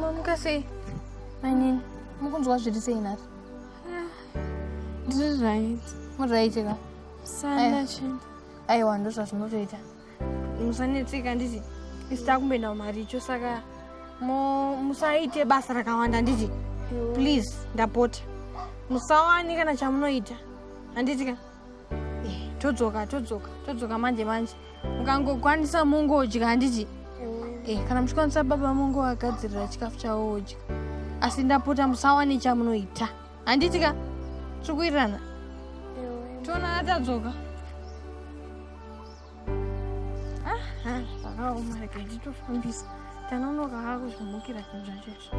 Mamuka sei? Mainini, mukunzwa zviri sei nhasi? Ndiri right. Muri right ka? Sana chinhu. Aiwa, ndozvazvinotoita. Musanetseka nditi isu takumboenda kumaricho saka musaite basa rakawanda handiti? Please, ndapota. Musawani kana chamunoita. Handiti ka? Todzoka, todzoka, todzoka manje manje. Mukangokwanisa mungodya handiti? Kana muchikwanisa baba mungovagadzirira chikafu chavo wodya. Asi ndapota musawane chamunoita. Handiti ka? Tiri kuwirirana? Toonana tadzoka. Ah, zvakaoma, rega nditofambisa. Tanonoka kakuzvimukira zvinhu zvacho izvi.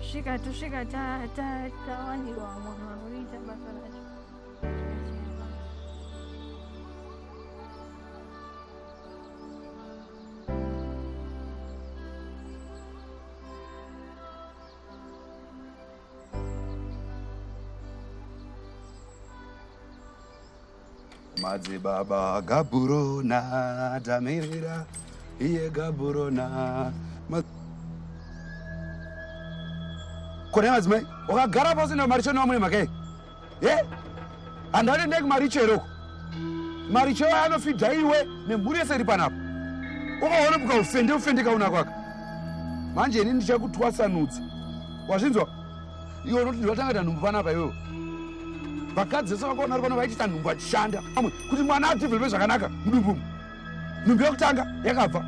Tosvika, tosvika tawanirwa vamwe vanoita basa racho. Madzibaba Gaburona tamirira iye Gaburona. Kone madzimai wakagara pasi namaricho nevamwe nemhaka yei? Ye? Handadi ndei kumaricho here uko? Maricho aya anofidha iwe nemhuri yese iri panapa. Ukaona muka ufende ufende kauna kwaka. Manje ini ndichakutwasanudza. Wazvinzwa? Iwe unoti ndivatanga ta nhumbu panapa iwewe. Vakadzi vese vakaona vari pano vaitita nhumbu vachishanda. Pamwe kuti mwana adevelope zvakanaka mudumbu umu. Nhumbu yekutanga yakabva.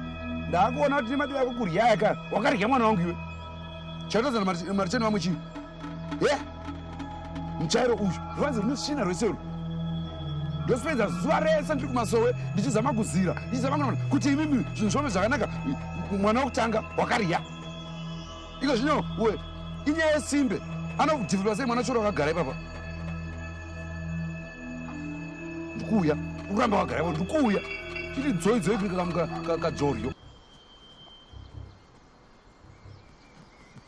Ndakuona kuti nemadiro ako kurya yaka wakarya mwana wangu iwe. Chatadzana maricheni vamwe chii? Ye? Muchairo uyu ruvanze rune svina rwese urwu. Ndosipedza zuva rese ndiri kumasowe ndichizama kuzira ndichizama kuona kuti imimi zvinhu zvome zvakanaka mwana wekutanga wakarya. Iko zvino we inyaya yesimbe anodhivhirwa sei mwana choro akagara ipapa. Ndikuuya uramba wakagara ipapo ndikuuya chiti dzoi dzoi kuita kadzoryo.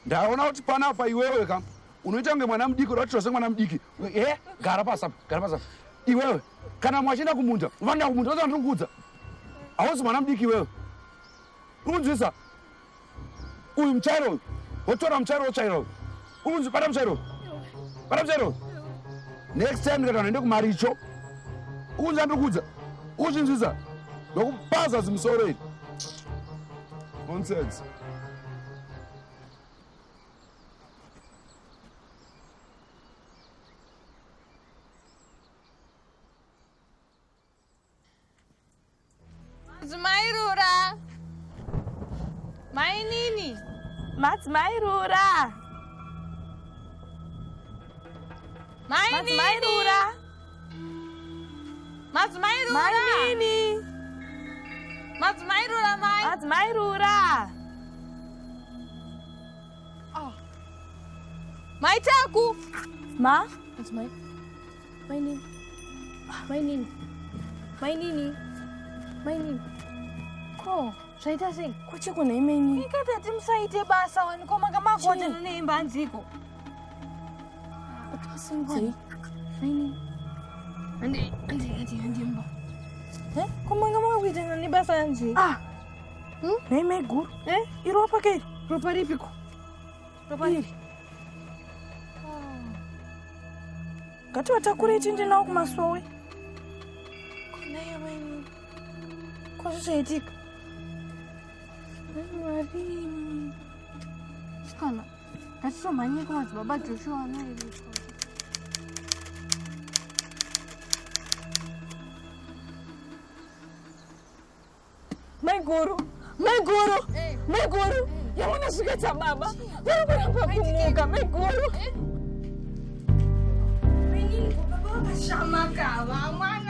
Ndaona kuti panapa iwewe ka unoita kunge mwana mudiki unoratidza semwana mudiki. Gara pasi apa, gara pasi apa. Iwewe kana mwachienda kumunda, unofanira kumunda, unoziva ndiri kukuudza. Hausi mwana mudiki iwewe. Ukunzwisa? Uyu muchairo uyu. Wotora muchairo wotsvaira uyu. Ukunzi bata muchairo uyu. Bata muchairo uyu. Next time ndikati vanhu ende kumaricho. Ukunzwa ndiri kukuudza. Ukuzvinzwisa? Ndokupaza zimusoro iri. Nonsense. Madzimai Rura. Mainini. Madzimai Rura. Mainini. Madzimai Rura. Madzimai Rura. Mainini. Madzimai Rura mai. Madzimai Rura. Oh. Mai Taku. Ma? Madzimai. Mainini. Mainini. Mainini. Mainini. Ko, zvaita sei? Ko chiko nhai mainini? Ikatati musaite basa wani ko manga makota neimba hanziko. Sei? Mainini. Handi handi handi handi mba. Eh? Ko manga makuita nani basa hanzi? Ah. Nhai maiguru. Eh? Iropa ke iri? Ropa ripiko? Ropa ripi? Ngativatakure tiende navo kumasowe. Konai amainini. Ko zvichaitika? Mwari. Sikana, ngatitomhanye kumadzibaba Joshua anoiriko. Maiguru, maiguru, maiguru, yamunosvika chababa vari kuramba kumuka maiguru. Baba vakashama kava mwana.